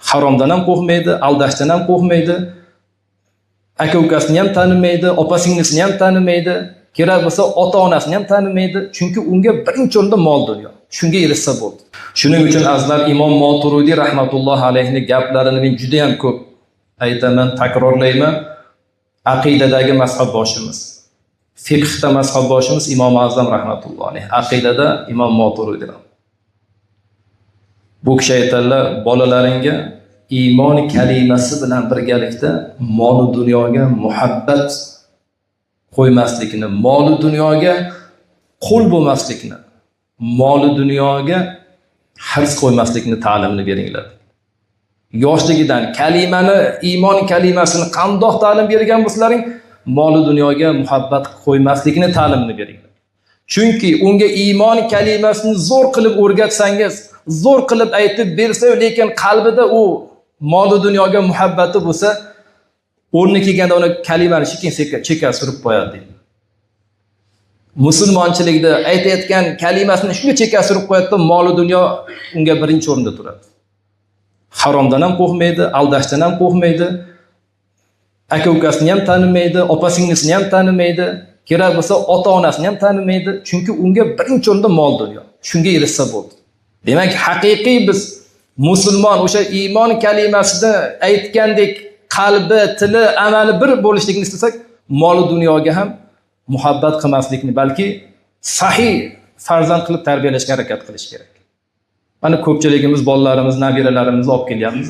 Haromdan ham qo'rqmaydi, aldashdan ham qo'rqmaydi, aka ukasini ham tanimaydi, opa singlisini ham tanimaydi, kerak bo'lsa ota onasini ham tanimaydi, chunki unga birinchi o'rinda mol dunyo. Shunga erishsa bo'ldi. Shuning uchun, azizlar, Imom Moturudiy rahmatullohi alayhi gaplarini men juda ham ko'p aytaman, takrorlayman. Aqidadagi mazhabboshimiz, fiqhda mazhabboshimiz Imom Azam rahmatullohi alayhi, aqidada Imom Moturudiy. Bu kishi aytadilar: bolalaringga iymon kalimasi bilan birgalikda mol dunyoga muhabbat qo'ymaslikni, mol dunyoga qul bo'lmaslikni, mol dunyoga hirs qo'ymaslikni ta'limini beringlar. Yoshligidan kalimani, iymon kalimasini qandoq ta'lim bergan bo'lsalaring, mol dunyoga muhabbat qo'ymaslikni ta'limini beringlar. Chunki unga iymon kalimasini zo'r qilib o'rgatsangiz, zo'r qilib aytib bersa, lekin qalbida u mol dunyoga muhabbati bo'lsa, o'rni kelganda uni kalimani sekin chekka surib qo'yadi deydi. Musulmonchilikda aytayotgan kalimasini shunga chekka surib qo'yadi, mol dunyo unga birinchi o'rinda turadi. Haromdan ham qo'rqmaydi, aldashdan ham qo'rqmaydi, aka ukasini ham tanimaydi, opa singlisini ham tanimaydi, kerak bo'lsa ota onasini ham tanimaydi, chunki unga birinchi o'rinda mol dunyo. Shunga erishsa bo'ldi. Demak, haqiqiy biz musulmon o'sha iymon kalimasini aytgandek qalbi, tili, amali bir bo'lishligini istasak, mol dunyoga ham muhabbat qilmaslikni, balki sahiy farzand qilib tarbiyalashga harakat qilish kerak. Mana ko'pchiligimiz bolalarimiz, nabiralarimizni olib kelyapmiz.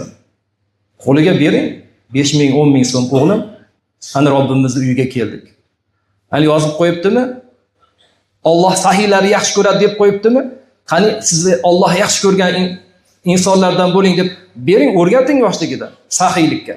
Qo'liga bering 5 ming, 10 ming so'm, o'g'lim, ana Robbimizni uyiga keldik. Hali yozib qo'yibdimi? Alloh sahiylarni yaxshi ko'radi deb qo'yibdimi? Qani, sizni Alloh yaxshi ko'rgan insonlardan bo'ling deb bering, o'rgating yoshligida saxiylikka.